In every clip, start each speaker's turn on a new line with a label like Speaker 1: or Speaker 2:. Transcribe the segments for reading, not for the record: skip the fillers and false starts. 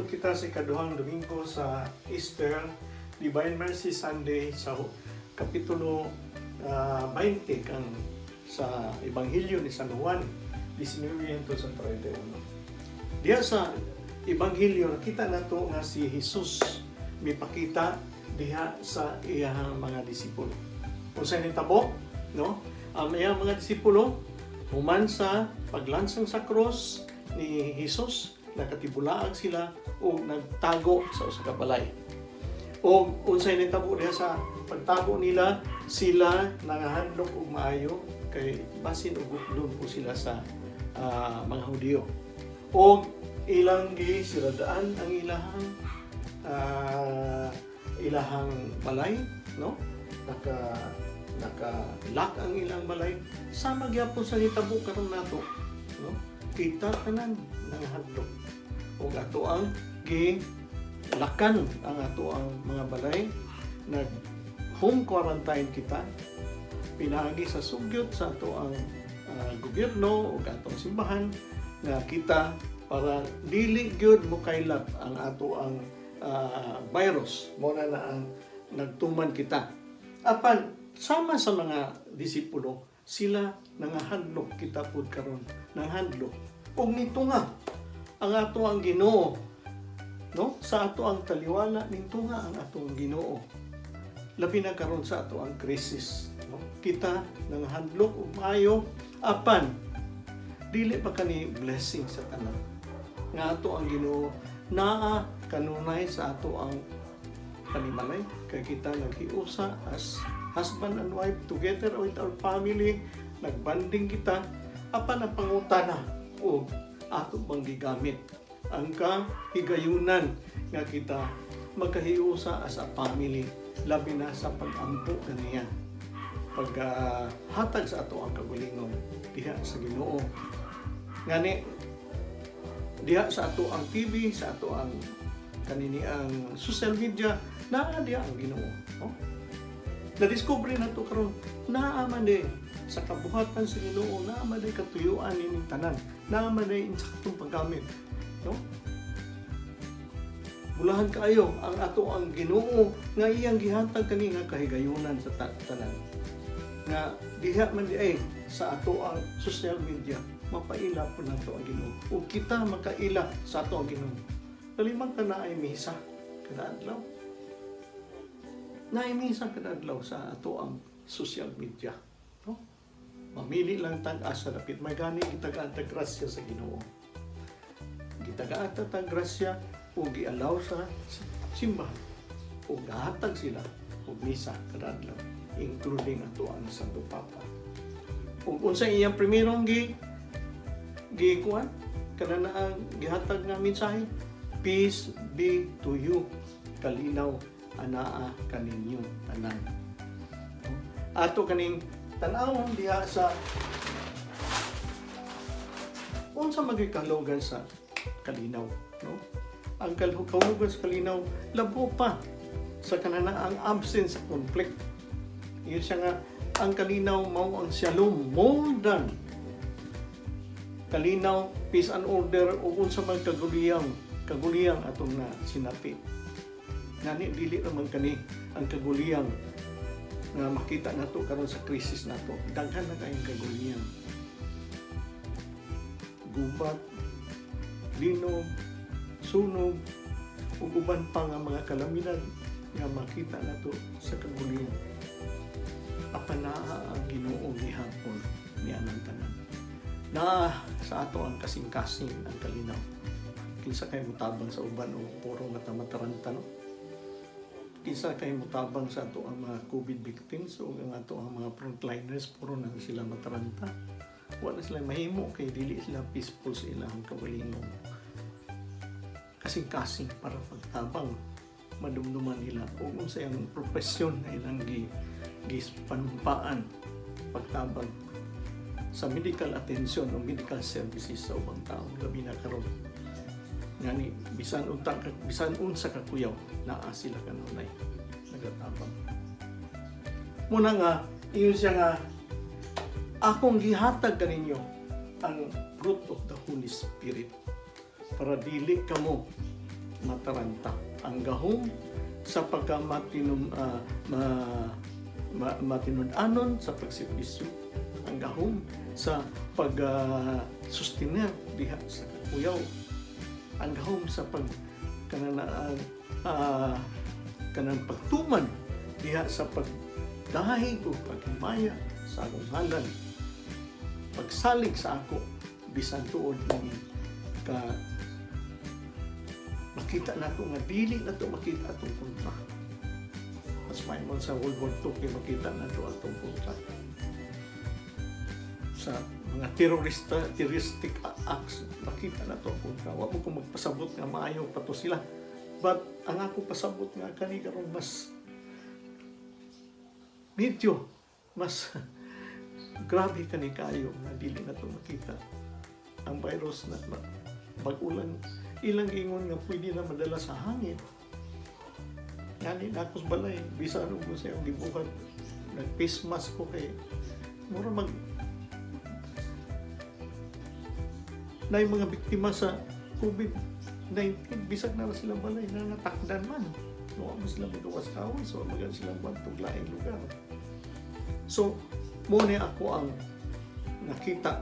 Speaker 1: Kita sa ikaduhang Domingo sa Easter, Divine Mercy Sunday, sa Kapitulo 20 kang sa Ebanghelyo ni San Juan 19 sa 31. Diha sa Ebanghelyo, nakita nato nga si Jesus mipakita diha sa iyang mga disipulo. Unsay nitabo, no? Ang iyang mga disipulo, human sa paglansang sa krus ni Jesus, nakatibulaag sila o nagtago sa usa ka balay. O unsay nitabo diha sa pagtago nila, sila nangahadlok og maayo kay basin og doon po sila sa mga Hudiyo. O ilang gisiradaan ang ilahang balay, no? Naka lock ang ilang balay. Sama gyapon sa nitabo karon nato, no? Kita tanan nangahadlok. Ug ato ang gi lakan ang ato ang mga balay, nag home quarantine kita pinaagi sa sugyot sa ato ang gobyerno ug atong simbahan nga kita para dili gyud mo kailat ang ato ang virus. Mo na na ang nagtuman kita. Apan sama sa mga disipulo, sila nangahadlok, kita pud karon nangahadlok. Ug nito nga ang ato ang Ginoo, no, sa ato ang taliwala, nito nga ang atong Ginoo, labi na karon sa ato ang krisis, no? Kita nangahadlok ug maayo, apan dili pa kani blessing sa tanan nga ato ang Ginoo naa kanunay sa ato ang panimalay, kay kita naghiusa as husband and wife together with our family, nagbanding kita? Apan ang pangutana, o ato bang gigamit ang kahigayunan nga kita magkahiusa as a family, labi na sa pag-ampo kaniya, paghatag sa ato ang kagulingon diha sa Ginoo? Ngani diha sa ato ang TV, sa ato ang kanini ang social media, naa diha ang Ginoo, no? Na-discover na to karon, naa man di sa kabuhatan sa Ginoo, naa man di katuyuan nining tanan, naa man di sa atong paggamit, no? Bulahan kaayo ang ato ang Ginoo nga iyang gihatag kani nga kahigayunan sa tanan nga diha man di ay sa ato ang social media mapaila po nato ang Ginoo ug kita makaila sa ato ang Ginoo. Kalimang ka na ay misa kada adlaw, naay misa kada adlaw sa ato ang social media, no? Mamili lang tag asa dapit. May gani gitagaan tag grasya sa Ginoo, gitagaan ta tag grasya ug gialaw sa simbahan ug gahatag sila og misa kada adlaw, including ato ang Santo Papa. Ug unsa iyang primerong gi gi kuan kana na ang gihatag nga mensahe? "Peace be to you." Kalinaw anaa kaninyo tanan. Ato kaning tan-awon diha sa unsa maging kahulugan sa kalinaw, no? Ang kahulugan sa kalinaw, labo pa sa kanana ang absence sa conflict. Yun siya nga ang kalinaw mao ang shalom, more than kalinaw, peace and order o unsa man kaguliyang kaguliyang atong na sinapi. Ngani dili naman kani ang kaguliyang nga makita nato karon sa krisis nato. Daghan na kayong kaguliyang, gubat, linog, sunog ug uban pa nga mga kalamidad nga makita nato sa kaguliyang. Apan naa ang Ginoo gihapon nianang tanan. Naa sa ato ang kasing-kasing ang kalinaw. Kinsa kay mutabang sa uban o puro mata-mataranta, no? Kinsa kay mutabang sa ato ang mga COVID victims o ang ato ang mga frontliners, puro na sila mataranta? Wala sila mahimo kay dili sila peaceful sa ilang kaugalingon. Kasing-kasing para pagtabang, madumduman nila kung unsa ang profesyon na ilang gi gipanumpaan, pagtabang sa medical attention o medical services sa ubang tao, labi na karon. Ngani bisan unta ka, bisan unsa ka kuyaw, naa sila kanunay nagatabang. Muna nga ingon siya nga akong gihatag kaninyo ang fruit of the Holy Spirit para dili kamo mataranta, ang gahom sa pagka matinum, ma, ma, matinud-anon sa pagserbisyo, ang gahom sa pag sustener diha sa kakuyaw, ang gahom sa pag kanang kanang pagtuman diha sa pagdahig o paghimaya sa akong ngalan, pagsalig sa ako bisan tuod ni ka makita nato nga dili na to makita atong kontra. Mas may man sa World War II kay makita nato atong kontra sa mga terorista, terroristic acts. Makita nato ang kontra. Wa mo ko magpasabot nga maayo pa to sila, but ang ako pasabot nga kani karon mas medyo mas grabe kani kayo nga dili na to makita. Ang virus na bag-ulan ilang ingon nga pwede na madala sa hangin. Gani na ako sa balay, bisan ano ko sa iyong gibuhat, nag face mask ko kay mura mag na yung mga biktima sa COVID-19, bisag na sila balay na natakdan man. Wa mo sila magawas kawas, wa magan sila bantog laing lugar. So, mo ni ako ang nakita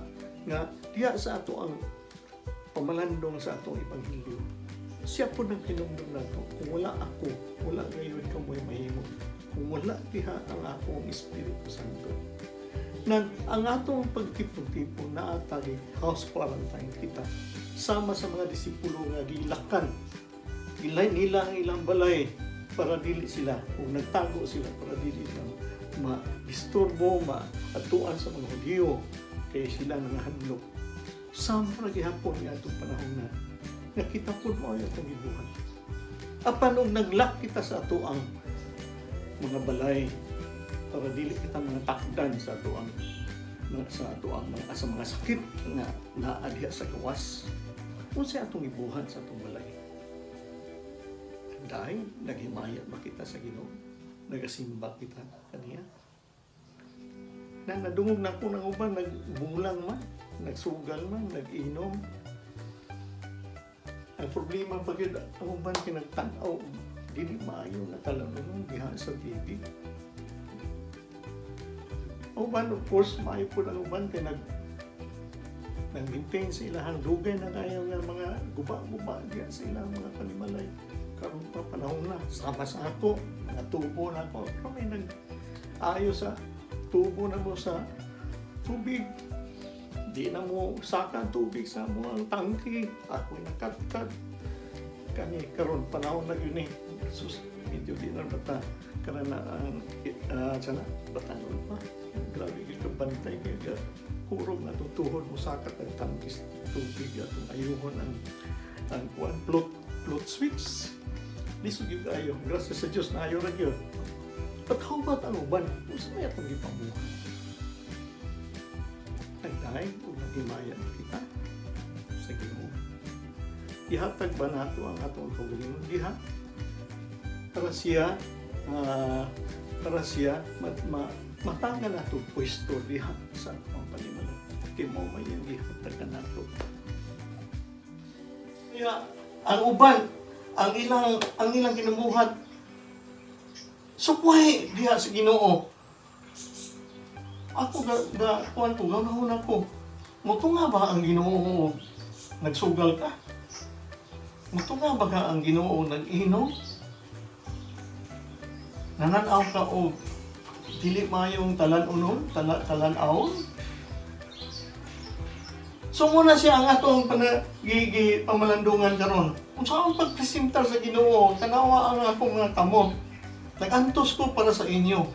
Speaker 1: nga diha sa ato ang pamalandong sa atong ebanghelyo. Siya po ng hinumdum nato. Kung wala ako, wala gayon kamoy mahimo. Kung wala diha ang akong Espiritu Santo. Nan, ang atong pagtipon-tipon na atagi house quarantine kita sama sa mga disipulo nga gilakan ilay nila ang ilang balay para dili sila kung nagtago sila para dili sila ma-disturbo, maatuan sa mga Hudiyo kay sila nangahadlok. Sama ra gihapon nga atong panahon na nakita po mo ay atong gibuhat. Apan og nag-lock kita sa ato ang mga balay para dili kita mga takdan sa ato ang mga sa mga sakit nga naa diha sa gawas. Unsay atong gibuhat sa atong balay? Dahil naghimaya ba kita sa Ginoo? Nagasimba kita kaniya? Na nadungog na ko ng uban, nagbulang man, nagsugal man, nag-inom. Ang problema pa gyud, ang uban kinagtan-aw dili maayo na talanon diha sa TV. Ang uban, of course, maayo po ang uban kay nag-maintain sa ilahang dugay na kayo nga mga guba-guba diha sa ilang mga panimalay. Karon pa panahon na sama sa ako, mga tubo na ako. Pero may nag ayo sa tubo na mo sa tubig. Di na mo saka ang tubig sa mo ang tangki. Ako'y nakatkat. Kani karon panahon na yun eh. Sus, medyo di na bata. Karon na ang sana bata nun pa. Grabe gyud ka bantay kay ga kurog na itong tuhod mo sakat ang tangki sa tubig atong ayuhon ang kuan float switch. Lisod gyud ayo. Grasya sa Dios na ayo ra gyud. But how about ang uban? Unsa may atong gipamuhat? Nagdaig o naghimaya kita sa Ginoo? Ihatag ba nato ang atong kaugalingon diha? Para siya matanggal nato pwesto diha sa atong panimalay. Kay mo may iyang gihatag nato. Kaya ang uban, ang ilang ginabuhat, sukway diha sa Ginoo. Ako ga ga kuan ko ganahon ako. Mutunga ba ang Ginoo nagsugal ka? Mutunga ba ka ang Ginoo nag-inom? Nananaw ka og dili mayong talan-unon, talan-awon? So muna siya ang atong gi pamalandungan karon. Kung saan pagpresentar sa Ginoo, tanawa ang akong mga kamot. Nag-antos ko para sa inyo.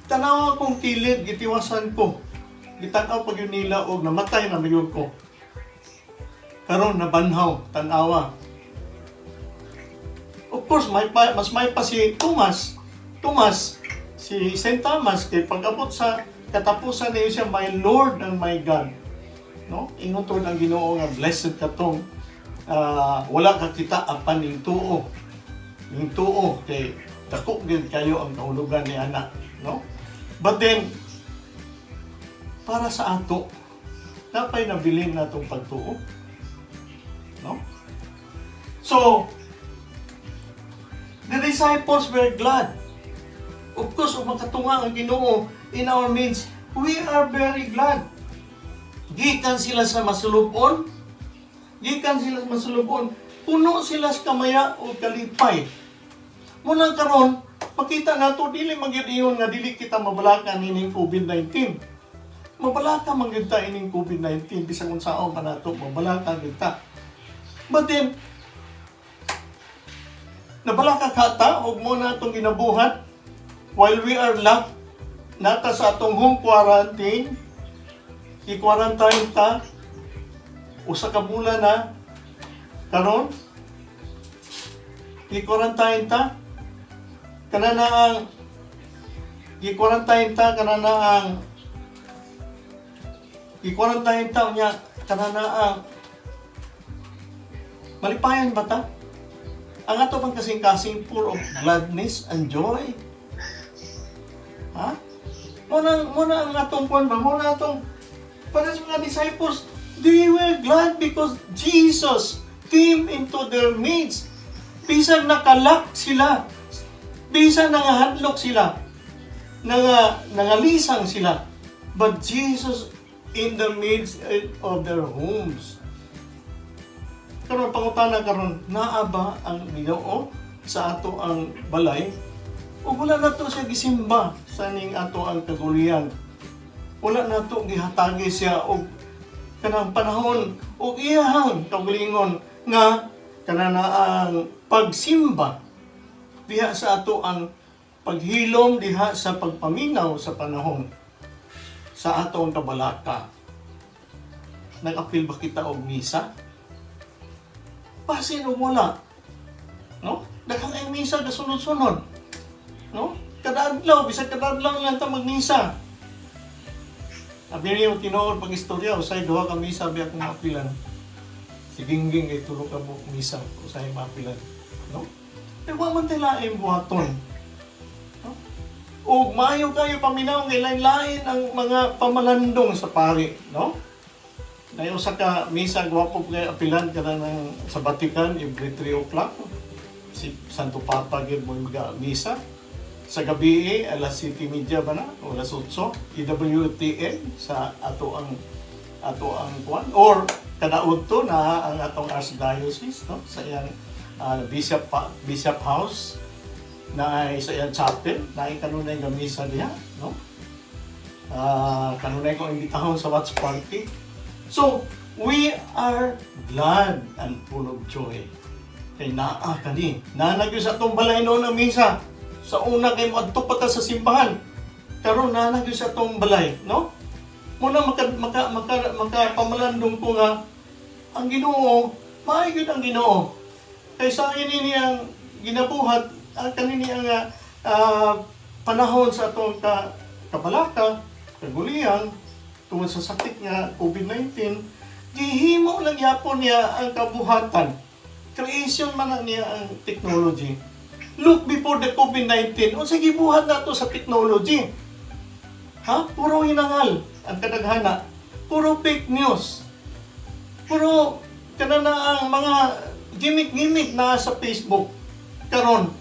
Speaker 1: Tanawa akong kilid, gitiwasan ko. Gitanaw pag yun nila og namatay na magyud ko. Karon nabanhaw, tanawa. Of course, may pa, mas may pa si Thomas. Thomas, si Saint Thomas, kay pag-abot sa katapusan niya siya, "My Lord and my God." No? Ingon to ang Ginoo nga blessed katong wala ka kita apan ning tuo. Ning tuo kay dako gyud kayo ang kahulugan ni ana, no? But then para sa ato napay nabilin natong pagtuo. No? So, The disciples were glad. Of course, ug makatunga ang Ginoo in our midst, we are very glad. Gikan sila sa masulubon, gikan sila sa masulubon, puno sila sa kamaya o kalipay. Muna karon, makita nato, dili magyud ingon nga dili kita mabalaka nining COVID-19. Mabalaka man gyud ta ining COVID-19, bisan unsaon pa nato, mabalaka gyud ta. But then nabalaka ka ta og mo na atong ginabuhat while we are locked nata sa atong home quarantine, i-quarantine ta 1 ka bulan na karon, i-quarantine ta kana na ang i-quarantine ta kana na ang i-quarantine ta nya kana na ang malipayan ba ta? Ang ato pang kasing-kasing, full of gladness and joy, ha? Mo na ang atong kuan ba, mo na atong para sa mga disciples, they were glad because Jesus came into their midst. Bisan naka-lock sila, bisan nangahadlok sila, nangalisang sila, but Jesus in the midst of their homes. Karon, pangutana karon, naa ba ang Ginoo sa ato ang balay? O wala nato siya gisimba sa ning ato ang kagulian? Wala nato gihatagi siya og kanang panahon og iyahang kaugalingon nga kana na ang pagsimba diha sa ato ang paghilom, diha sa pagpaminaw sa panahon sa atong kabalaka? Nag-apil ba kita og misa? Basin og wala. No? Daghang ay misa gasunod-sunod. No? Kada adlaw, bisag kada adlaw lang ta magmisa. Abi niyo tinuod pag istorya, usay duha ka misa bi akong maapilan. Si Gingging kay tulo ka buok misa usay maapilan. No? Pero wa man tay laing buhaton. No? Ug maayo kayo paminaw kay lain-lain ang mga pamalandong sa pari, no? Nay usa ka misa, gwapo kay apilan kana ng sa Vatican every 3 o'clock. Si Santo Papa gyud mo mga misa. Sa gabi eh, alas 7:30 ba na o alas 8, EWTN sa ato ang kuan or kada udto na ang atong archdiocese, no, sa iyang bishop house na ay sa iyang chapel na ay kanunay nga misa diha, no? Kanunay ko imbitahon sa watch party. So we are glad and full of joy kay naa kani, naa na gyud sa atong balay noon ang misa. Sa una kay moadto pa ta sa simbahan, karon naa na gyud sa atong balay, no? Muna maka maka maka makapamalandong ko nga ang Ginoo, maayo gyud ang Ginoo kay sa ini niyang ginabuhat ang kanini ang panahon sa atong kabalaka, kagulian tungod sa sakit nga COVID-19. Gihimo lang gyapon niya ang kabuhatan. Creation man na niya ang technology. Look, before the COVID-19, unsa gibuhat nato sa technology, ha? Puro hinangal ang kadaghana, puro fake news, puro kana na ang mga gimmick-gimmick na sa Facebook. Karon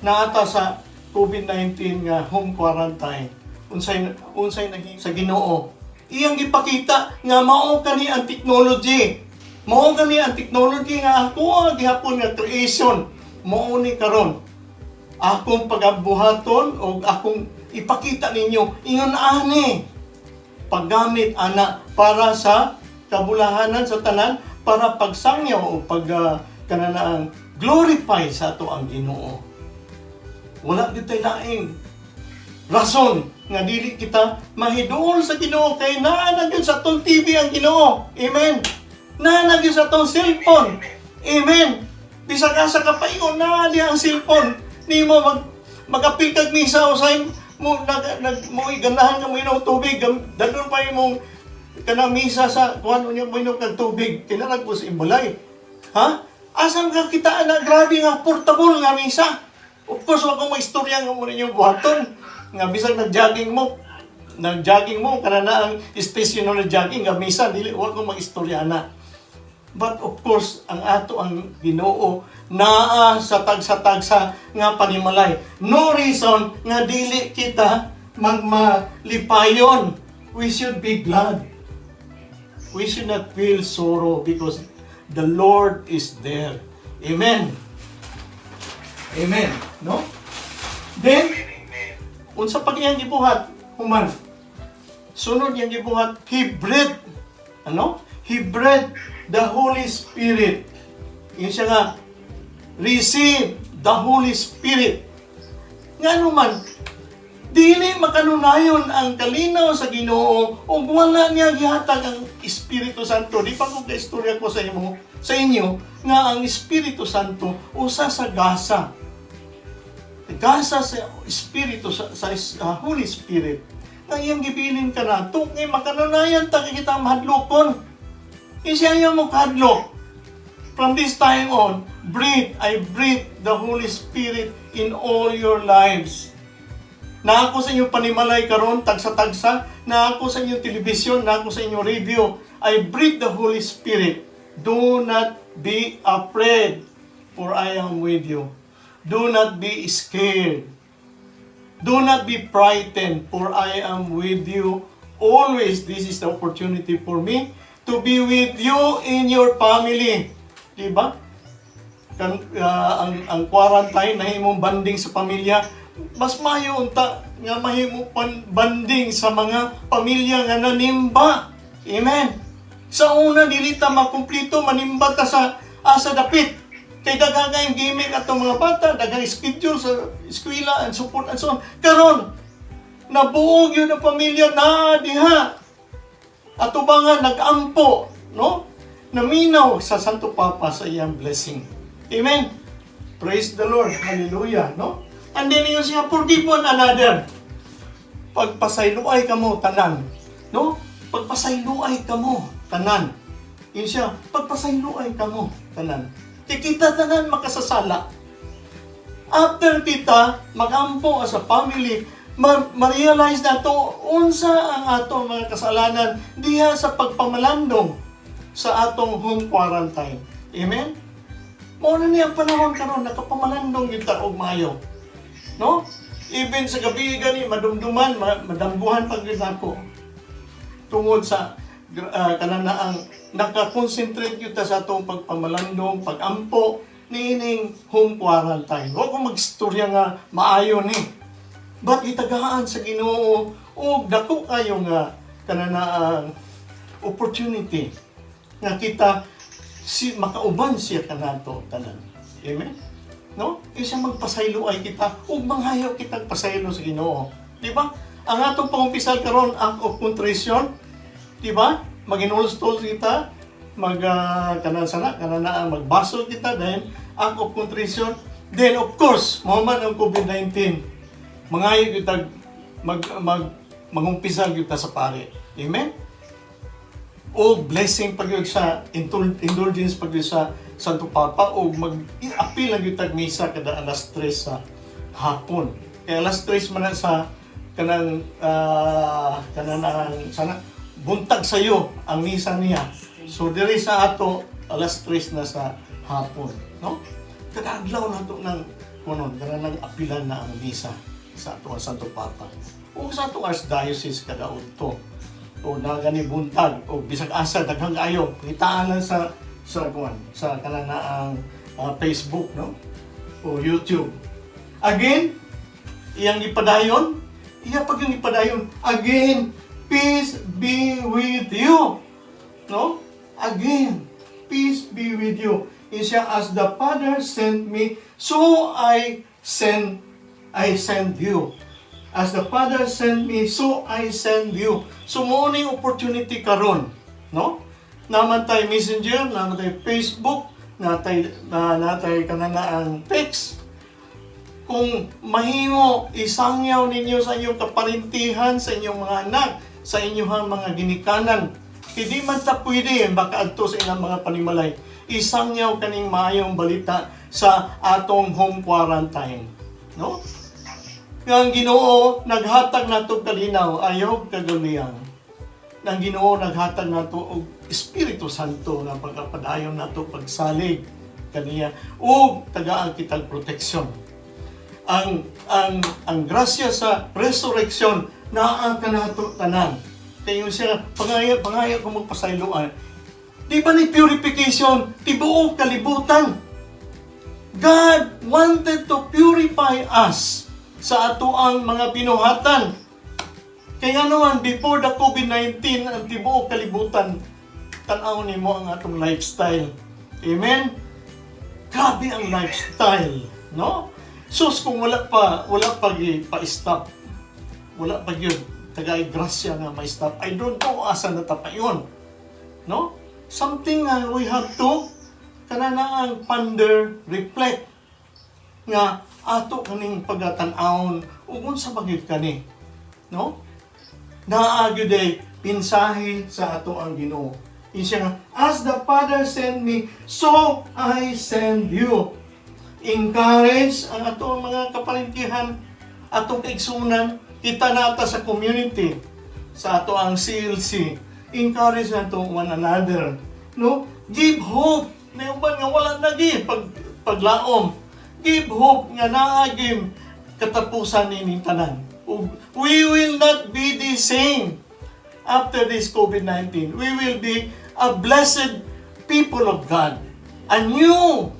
Speaker 1: naata sa COVID-19 nga home quarantine, unsay nahi sa Ginoo? Iyang gipakita nga mao kani ang technology, mao kani ang technology nga ako ang gihapon nga creation, mao ni karon akong pagabuhaton o akong ipakita ninyo ingon ani paggamit ana para sa kabulahanan sa tanan, para pagsangyaw o pag kananaang glorify sa ato ang Ginoo. Wala gyud tay laing rason nga dili kita mahiduol sa Ginoo kay naa na gyud sa atong TV ang Ginoo. Amen. Naa na gyud sa atong cellphone. Amen. Bisag asa ka paingon, naa diha ang cellphone. Nimo mag-apil kag misa, usay mo nag, nag mo ganahan ka mo inom tubig, dadon pa imong kanang misa sa kuan, unya mo inom kag tubig kinarag po sa imbalay. Ha? Asa ka kita na grabe nga portable nga misa? Of course, wag kong maistorya nga mo ninyong buhaton. Nga bisag nag-jogging mo, kana na ang stationary jogging nga misa, dili, wag kong maistorya na. But of course, ang ato ang Ginoo naa sa tagsa-tagsa nga panimalay. No reason nga dili kita magmalipayon. We should be glad. We should not feel sorrow because the Lord is there. Amen. Amen. No? Then,
Speaker 2: Amen.
Speaker 1: Unsa pag iyang gibuhat, human. Sunod iyang gibuhat, He breathed. Ano? He breathed the Holy Spirit. Yun siya nga, "Receive the Holy Spirit." Nga man, dili makanunayon ang kalinaw sa Ginoo ug wala niya gihatag ang Espiritu Santo. Di pa ko kaistorya ko sa inyo nga ang Espiritu Santo usa sa gasa. Gasa sa Espiritu sa Holy Spirit nga iyang gibilin ka na kay makanunayan ta kita mahadlokon. Siya ayaw mo kahadlok. From this time on, breathe, I breathe the Holy Spirit in all your lives. Na ako sa inyong panimalay karon, tagsa-tagsa, na ako sa inyong telebisyon, na ako sa inyong radio. I breathe the Holy Spirit. Do not be afraid, for I am with you. Do not be scared. Do not be frightened, for I am with you always. This is the opportunity for me to be with you in your family. Diba? Ang quarantine, nahimong bonding sa pamilya, mas mayo unta nga mahimo pan bonding sa mga pamilya nga nanimba. Amen. Sa una, dili ta makumplito manimba ta sa asa dapit. Kay daghang kayong gimmick atong mga bata, daghang schedule sa eskwela and support and so on. Karon, nabuog yun ang pamilya na diha. Ato ba nga nag-ampo, no? Naminaw sa Santo Papa sa iyang blessing. Amen. Praise the Lord. Hallelujah, no? And then yun siya, "Forgive one another." Pagpasayloay kamo tanan, no? Pagpasayloay kamo tanan. Yun siya, pagpasayloay kamo tanan. Kay kita tanan makasasala. After kita magampo as a family, ma-realize na to unsa ang atong mga kasalanan diha sa pagpamalandong sa atong home quarantine. Amen? Mao na niya ang panahon karon, nakapamalandong gyud ta og maayo. No? Even sa gabi gani madumduman, madambuhan pag gyud nako. Tungod sa kanan na ang naka-concentrate gyud ta sa atong pagpamalandong, pagampo niining home quarantine. Wa ko magstorya nga maayo ni. But gitagaan sa Ginoo og dako kayo nga kanang ang opportunity nga kita si makauban siya kanato tanan. Amen? No? Isa magpasaylo ay kita ug manghayo kitang pasaylo sa Ginoo. Di ba? Ang atong pangumpisal karon, act of contrition, di ba? Maginulstol kita, mag kanan sana, kanan na magbasol kita, then act of contrition. Then of course, mao man ang COVID-19. Mangayo kita mag mag mangumpisal kita sa pare. Amen? O blessing pag yun sa indulgence pag yun sa Santo Papa o mag-apil lang yun tag misa kada alas 3 sa hapon. Kaya alas 3 man na sa kanang ang sana buntag sayo ang misa niya. So diri sa ato alas 3 na sa hapon, no? Kada adlaw nato ng kunon kanang apilan na ang misa sa ato ang Santo Papa. O sa atong Archdiocese kada udto o na gani buntag o bisag asa, daghang kaayo ngitaan lang sa kuan sa kanang na ang Facebook, no, o YouTube. Again, iyang ipadayon, iya pag yung ipadayon, "Again, peace be with you," no? "Again, peace be with you." Siya, "As the Father sent me, so I send you. As the Father sent me, so I send you." So mo ni opportunity karon, no? Naman tay Messenger, naman tay Facebook, natay na natay kanana ang text. Kung mahimo, isangyaw ninyo sa inyong kaparintihan, sa inyong mga anak, sa inyong mga ginikanan. Hindi man ta pwede makaadto sa ilang mga panimalay. Isangyaw kaning maayong balita sa atong home quarantine. No? Nga ang Ginoo naghatag nato kalinaw, ayaw kaguliyang. Nang Ginoo naghatag nato og Espiritu Santo nga pagkapadayon nato pagsalig kaniya ug tagaan kitag proteksyon. Ang grasya sa resurrection naa kanato tanan. Kayo siya pangaya pangaya ko magpasayloan. Di ba ni purification tibuok kalibutan? God wanted to purify us sa ato ang mga binuhatan. Kaya naman, before the COVID-19, ang tibuok kalibutan, tan-aw nimo ang atong lifestyle. Amen? Grabe ang lifestyle, no? Sus, kung wala pa pa-stop, wala pa yun, tagay grasya nga ma-stop. I don't know asa na ta payon. No? Something we have to, kana na ang ponder, reflect, nga ato kaning pagatan-awon ug unsa ba gyud kani, no? Naa gyud ay mensahe sa ato ang Ginoo. Siya nga, "As the Father sent me, so I send you." Encourage ang ato ang mga kaparintihan, atong kaigsunan, kita nata sa community, sa ato ang CLC. Encourage nato one another. No? Give hope. Na uban nga wala na gi paglaom. Give hope nga naa gyud katapusan nining tanan. Ug we will not be the same after this COVID-19. We will be a blessed people of God. A new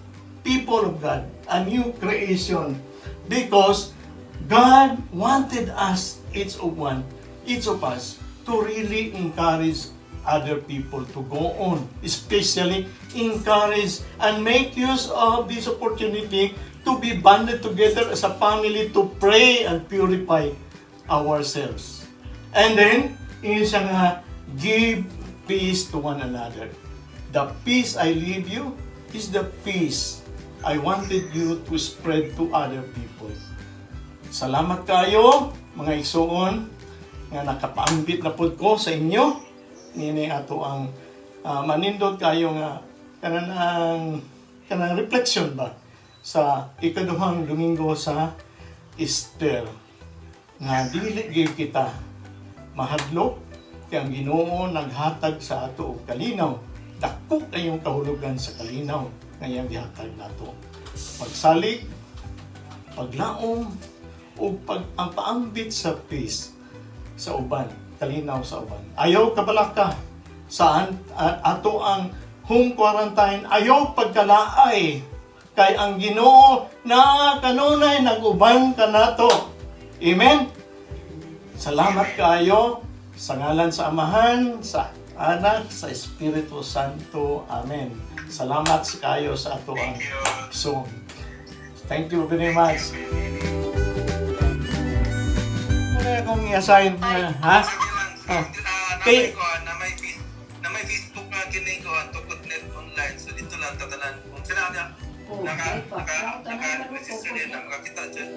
Speaker 1: people of God. A new creation. Because God wanted us, each of us, to really encourage other people to go on. Especially encourage and make use of this opportunity to be bonded together as a family to pray and purify ourselves. And then, yun siya nga, give peace to one another. "The peace I leave you is the peace I wanted you to spread to other people." Salamat kayo, mga igsuon, nga nakapaambit na pud ko sa inyo. Nini ato ang manindot kayo nga kanan ang kanang reflection ba sa ikaduhang Domingo sa Easter nga dili gyud kita mahadlok kay ang Ginoo naghatag sa ato og kalinaw. Dako kayong kahulugan sa kalinaw nga iyang gihatag nato: pagsalig, paglaom ug pag ang paambit sa peace sa uban, kalinaw sa uban. Ayaw kabalaka saan ato ang home quarantine, ayaw pagkalaay kay ang Ginoo na kanunay nag-uban kanato. Amen. Salamat kaayo sa ngalan sa Amahan, sa Anak, sa Espiritu Santo. Amen. Salamat sa kayo sa ato ang
Speaker 2: Thank you.
Speaker 1: Zoom. Thank you very much. Ano akong i-assign na, ha?
Speaker 2: Sige lang.
Speaker 1: Ah.
Speaker 2: Na may Facebook nga kini ko Tukod Net Online. So dito lang tatanan. Kung sila niya
Speaker 3: Oh,
Speaker 2: naka
Speaker 3: ay, pa.
Speaker 2: naka naka register din na makakita dyan.